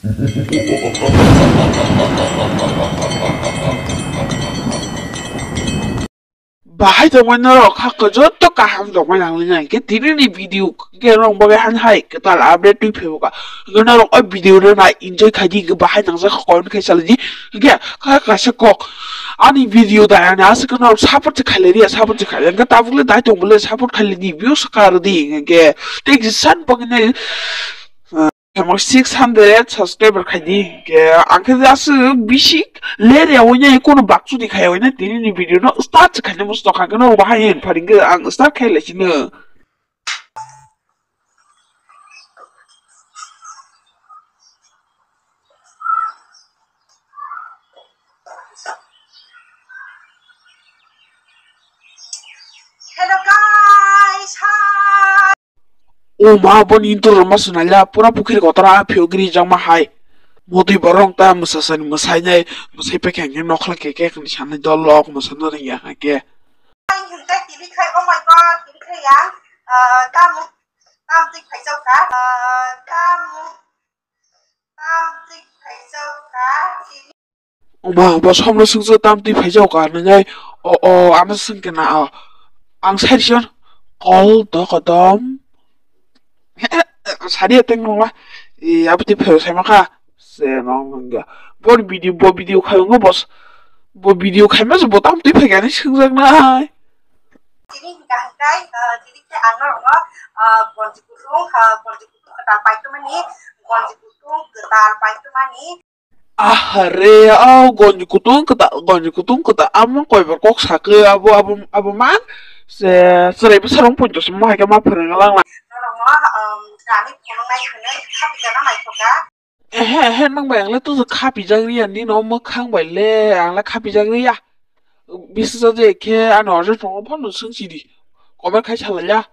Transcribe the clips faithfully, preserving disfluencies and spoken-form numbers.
Bahai tongmani norok kha joto kaham tongmani ang nai khe tini ni video khe norok bagwi han hai kwtal update twi phaibo ka. Hwnkhe norok o video no nai enjoy khai di, hwnkhe bahai nangjak kha comment khai salai di. Hwnkhe kha kaisa kok ani video da ani aswk norok support se khailai di, support se khailai hwnkhe tabuk le dai tong bole support khailai di, views kar di hwnkhe tei kisa san bagwi nai. Tamo six hundred subscriber khai di, hwnkhe ang khe aswk bisi ler ya oinai, kono bakchudi khai oinai, tini ni video no start se khaina muchung tong kha, hwnkhe no bahai hin pharing khe ang start khai lai sino. Hello guys, hi. O ma, boni intro rwma swnai ya, pura pukhiri kotor a phiyok giri jakma hai. Motwi borok ta mwsasani mwsai nai, mwsai pekha hwnkhe nokhla khe khe khani sanai dol lok mwsana rwngya khe. Ang hwnkhe tini khai, oh my God, tini khai yang, ah, tamo, tamo twi phaijak kha, ah, tamo, tamo twi phaijak kha, tini Omo, bo somno swngchuk tamtwi phaijak ka nwngnai. O, o, ano swngkhe na, o. Ang sari sion kol do kodom. Sari ateng nungla. E, abotwi phai saima kha. Se nong nungya. Bo video, bo video khai wngkha bos. Bo video khaima se bo tamtwi phaikani swngjaknai. Tini hwnkha hwnkhe, eh, tini khe ang norokno, eh, gonji kutung, eh, gonji kutung kwtal paitwmani, gonji kutung kwtal paitwmani. Ahare, o gonji kutung kwtal, gonji kutung kwtal, amo koibar kok sakhe, abo, abo, abo man, se, chwrai bwsarok poito se mo hai khe ma phwrwngna langla. Norokno, um, rani phunuknai hwnwi khapijana naithoka. Ehe, ehe, nwng bai ang le tusu khapijak riya, nini o mwkhang bai le ang le khapijak riya. Bisisa je khe ani order tongo phano swng sidi. Comment khai salai ya.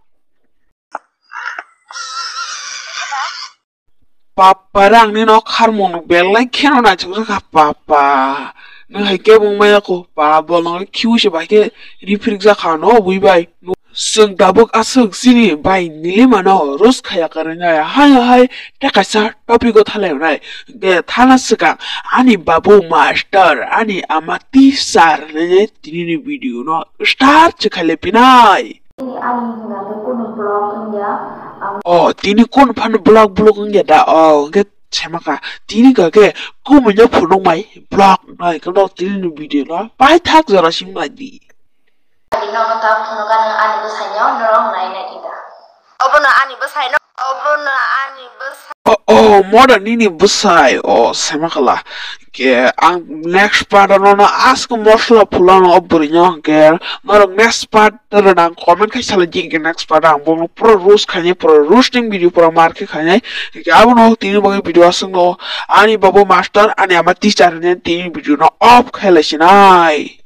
Papa, rang ni nok harmon belai kheno naisuk kha papa. Nwng hai khe mung maya ko pa bolong khiu se bai khe riprik ja kha no bui bai. Chwng tabuk aswk chini bai nili mano roast khaya kwrwng ya hai hai ta kaisa topic o thalai nai. Be thana swkang ani babu master ani ama teacher nene tini ni video no start se khaile pinai. Ani hwnga khe kunu vlog wngya, ang O, tini kun phano vlog, vlog wngya da? O, hwnkhe saimaka. Tini ka khe kumui no phunuk mai vlog nai kono tini ni video no paithak jora simi nai di. Ani nogo ta phunuk ano ani bwsai no norok nai nai di da. Obono ani bwsai no, obono ani bwsai. O, o, moda nini bwsai, o, saimaka la. Ke ang next part ano no asko mosla phulano o bwrwi no ke norok next part Toro nang comment khai salai di, hwnkhe next part ang bono pura roast khainai, pura roasting video pura mar khe khainai. Hwnkhe abono tini bagwi video aswkno ani babu master, ani ama teacher hwnwi tini video no off khai lai sinai.